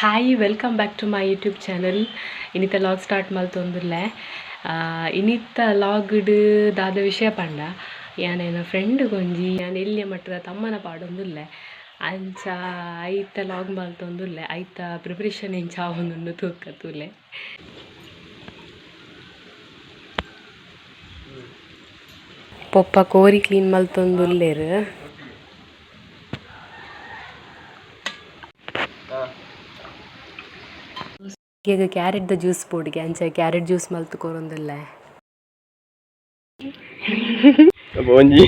Hi, welcome back to my YouTube channel. ಇನ್ನಿತ log start ಮಲ್ತೊಂದುಲ್ಲೆ. ಇನ್ನಿತ್ತ ಲಾಗ್ಡ್ ದಾದ ವಿಷಯ ಪಂಡ, ಯಾನೇನ ಫ್ರೆಂಡ್ ಗೊಂಜಿ ಯಾನ್ ಎಲ್ಯ ಮಟ್ಟದ ತಮ್ಮನ ಪಾಡೊಂದುಲ್ಲೆ. ಅಂಚ ಐತ ಲಾಗ್ ಮಲ್ತೊಂದುಲ್ಲೆ. ಐತ ಪ್ರಿಪ್ರೇಷನ್ ಎಂಚ ಆವೊಂದುಂಡು ತೂಕ ತೂಲೆ. ಪೊಪ್ಪ ಕೋರಿ ಕ್ಲೀನ್ ಮಲ್ತೊಂದುಲ್ಲೆರ್. ಈಗ ಕ್ಯಾರೆಟ್ the juice ಬೋಡಿಗೆ, ಅಂಚ ಕ್ಯಾರೆಟ್ ಜ್ಯೂಸ್ ಮಲ್ತು ಕೊರೊಂದುಲ್ಲೆ. ಒಂಜಿ.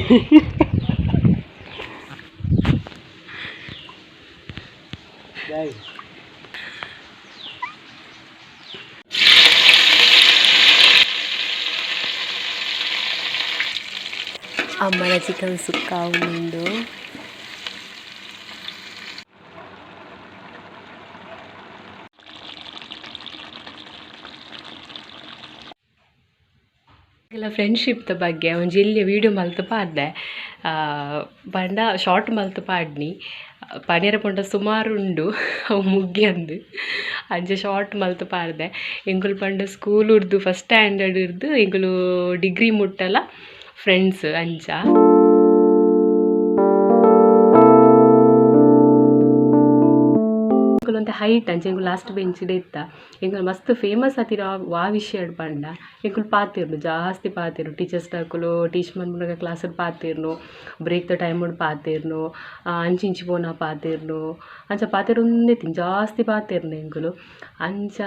ಅಮ್ಮನ ಚಿಕನ್ ಸುಕ್ಕ ಉಂಡು. ಎಲ್ಲ ಫ್ರೆಂಡ್ಶಿಪ್ದ ಬಗ್ಗೆ ಒಂಜಿ ಎಲ್ಯ ವೀಡಿಯೋ ಮಲ್ತ್ ಪಾಡ್ದೆ. ಪಂಡ ಶಾರ್ಟ್ ಮಲ್ತ್ ಪಾಡ್ನಿ. ಪನಿಯರ ಪಂಡ ಸುಮಾರು ಉಂಡು, ಅವು ಮುಗ್ಯಂದ್. ಅಂಚ ಶಾರ್ಟ್ ಮಲ್ತ್ ಪಾಡ್ದೆ. ಎಂಕುಲು ಪಂಡ ಸ್ಕೂಲ್ ಉರ್ದು ಫಸ್ಟ್ ಸ್ಟ್ಯಾಂಡರ್ಡ್ ಇರ್ದು ಎಂಕುಲು ಡಿಗ್ರಿ ಮುಟ್ಟಲ ಫ್ರೆಂಡ್ಸ್ ಅಂಚ. ಎಂಕುಲು ಒಂತೆ ಹೈಟ್, ಅಂಚ ಎಂಕುಲು ಲಾಸ್ಟ್ ಬೆಂಚಿಡ್ ಇತ್ತ. ಎಂಕುಲು ಮಸ್ತ್ ಫೇಮಸ್ ಆತಿರ ವಾ ವಿಷಯಡ್ ಪಂಡ, ಎಂಕುಲು ಪಾತೆರ್ನು, ಜಾಸ್ತಿ ಪಾತೆರ್ನು. ಟೀಚರ್ಸ್ ನಕುಲು ಟೀಚ್ ಮನ್ಪುನಗ ಕ್ಲಾಸ್ಡ್ ಪಾತೆರ್ನು, ಬ್ರೇಕ್ ದ ಟೈಮುಡು ಪಾತೆರ್ನು, ಅಂಚಿ ಇಂಚಿ ಪೋನ ಪಾತೆರ್ನು. ಅಂಚ ಪಾತೆರೊಂದಿತ್ತಿನ, ಜಾಸ್ತಿ ಪಾತೆರ್ನು ಎಂಕುಲು. ಅಂಚ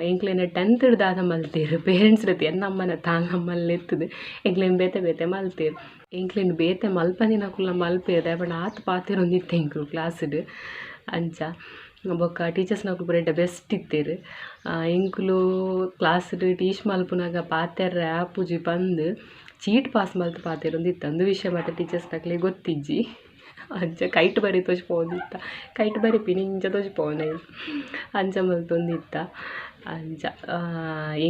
ಎಂಕ್ಲೆನ ಟೆಂತ್ ದಾದ ಮಲ್ತೆರ್, ಪೇರೆಂಟ್ಸ್ ಎನ್ನಮ್ಮನ ತಾನಮ್ಮನ ಲೆತ್ತುದು ಎಂಕ್ಲೆನ್ ಬೇತೆ ಬೇತೆ ಮಲ್ತೆರ್. ಎಂಕ್ಲೆನ್ ಬೇತೆ ಮಲ್ಪಂದಿನಕುಲ್ನ ಮಲ್ಪೆರ್, ದಾಯೆ ಪಂಡ ಆತ್ ಪಾತೆರೊಂದಿತ್ತೆ ಎಂಕುಲು ಕ್ಲಾಸ್ಡ್. ಅಂಚ ಬೊಕ್ಕ ಟೀಚರ್ಸ್ನಕುಲು ಪೂರ ಎಡ್ಡೆ ಬೆಸ್ಟ್ ಇತ್ತೆರ್. ಎಂಕುಲು ಕ್ಲಾಸ್ಡ್ ಟೀಚ್ ಮಲ್ಪುನಗ ಪಾತೆರ್ರೆ ಆಪುಜಿ ಪಂದ್ ಚೀಟ್ ಪಾಸ್ ಮಲ್ತ್ ಪಾತೆರೊಂದಿತ್ತ. ಅಂದು ವಿಷಯ ಮಾತ ಟೀಚರ್ಸ್ನಕ್ಲೆಗ್ ಗೊತ್ತಿಜ್ಜಿ. ಅಂಚ ಕೈಟ್ ಬರಿ ತೋಜಿಪಾವೊಂದಿತ್ತ. ಕೈಟ್ ಬರೆಪಿನಿ ಇಂಚ ತೋಜಿಪಾವುನೈ, ಅಂಚ ಮಲ್ತೊಂದಿತ್ತ. ಅಂಚ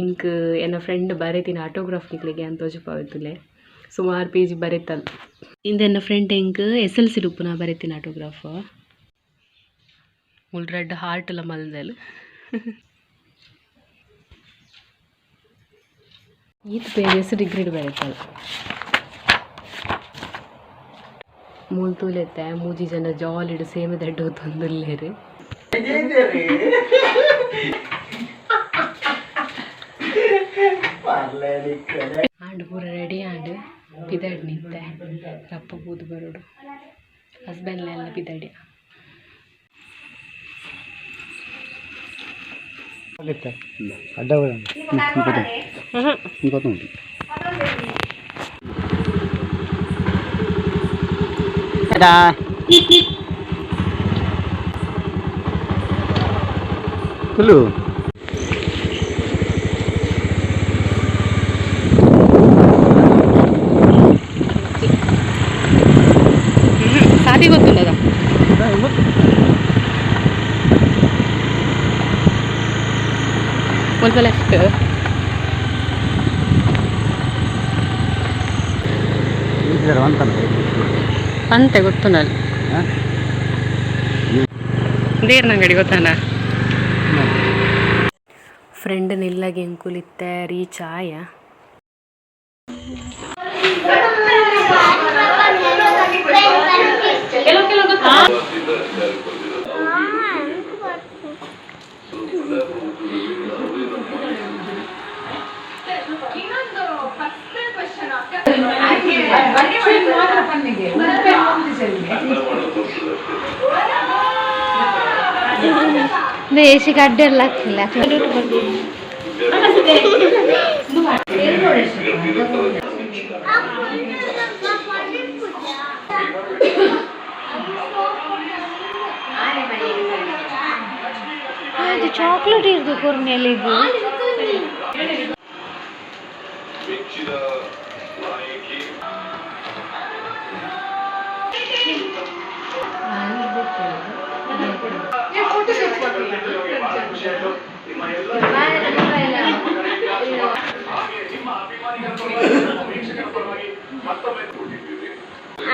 ಎಂಕ್ ಎನ್ನ ಫ್ರೆಂಡ್ ಬರೆತಿನ ಆಟೋಗ್ರಾಫ್ ನಿಕ್ಲೆಗ್ ಯಾನ್ ತೋಜಿಪಾವೆ ತೂಲೆ. ಸುಮಾರು ಪೇಜ್ ಬರೆತಲ್. ಇಂದು ಎನ್ನ ಫ್ರೆಂಡ್ ಎಂಕ್ ಎಸ್ ಎಲ್ ಸಿ ಉಪ್ಪುನ ಬರೆತಿನ ಆಟೋಗ್ರಾಫ್. ಮುಲ್ ರೆಡ್ ಹಾರ್ಟ್ ಲ ಮಲ್ದಲ್. ಈತ್ ಪೇಜಸ್ ಡಿಗ್ರಿಡ್ ಬರೆತಲ್. ಮೂಲು ತೂಲೆತ್ತೆ, ಮೂಜಿ ಜನ ಜಾಲಿಡ್ ಸೇಮ್ ದಡ್ಡ ಹೊತ್ತೊಂದುಲ್ಲೆರ್. ಆಂಡ್, ಪೂರ ರೆಡಿ ಆಂಡ್. ಪಿದಾಡ್ ನಿತ್ತೆ ರಪ್ಪ ಪೂದು ಬರೋಡು. ಹಸ್ಬೆಂಡ್ ಎಲ್ಲ ಪಿದಾಡಿ. ಅಡ್ಡ. ಕುಲ್ಲು. ಸಾದಿ ಗೊತ್ತುಂಡದ? ಸ್ವಲ್ಪ ಲೆಫ್ಟ್. ಅಂತೆ ಗೊತ್ತುಂಡಲ್ಲ. ದೇರ್ನಂಗಡಿ ಗೊತ್ತಾನ? ಫ್ರೆಂಡ್ ನಿಲ್ಲಗೆ ಎಂಕುಲಿತ್ತೆ ರೀಚ್ ಆಯ. ಕೆಲವು ಕೆಲವು ಗೊತ್ತಾ? ದೇಶಕ್ಕೆ ಅಡ್ಡೆಲ್ಲ ಹಾಕಿಲ್ಲ. ಅದು ಚಾಕ್ಲೇಟ್ ಇರ್ದು ಕೊರ್ನೆಲಿಗೆ.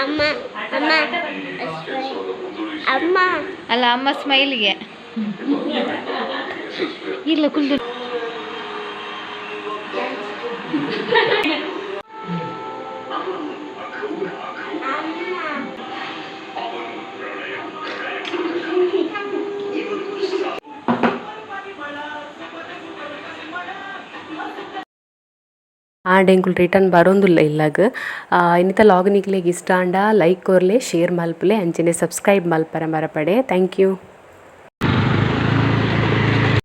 ಅಮ್ಮ, ಅಮ್ಮ, ಅಮ್ಮ. ಅಲ್ಲ, ಅಮ್ಮ ಸ್ಮೈಲ್ಗೆ. ಇಲ್ಲ ಕುಲ್ದು. ಆಂಡ ಎಂಕುಲು ರಿಟರ್ನ್ ಬರೋಂದುಲ್ಲ ಇಲ್ಲಗ್. ಇನ್ನಿತ ಲಾಗ್ ನಿಕ್ಲೆಗ್ ಇಷ್ಟ ಆಂಡ ಲೈಕ್ ಕೊರ್ಲೆ, ಶೇರ್ ಮಲ್ಪುಲೆ, ಅಂಚನೆ ಸಬ್ಸ್ಕ್ರೈಬ್ ಮಲ್ಪರ ಮರಪಡೆ. Thank you.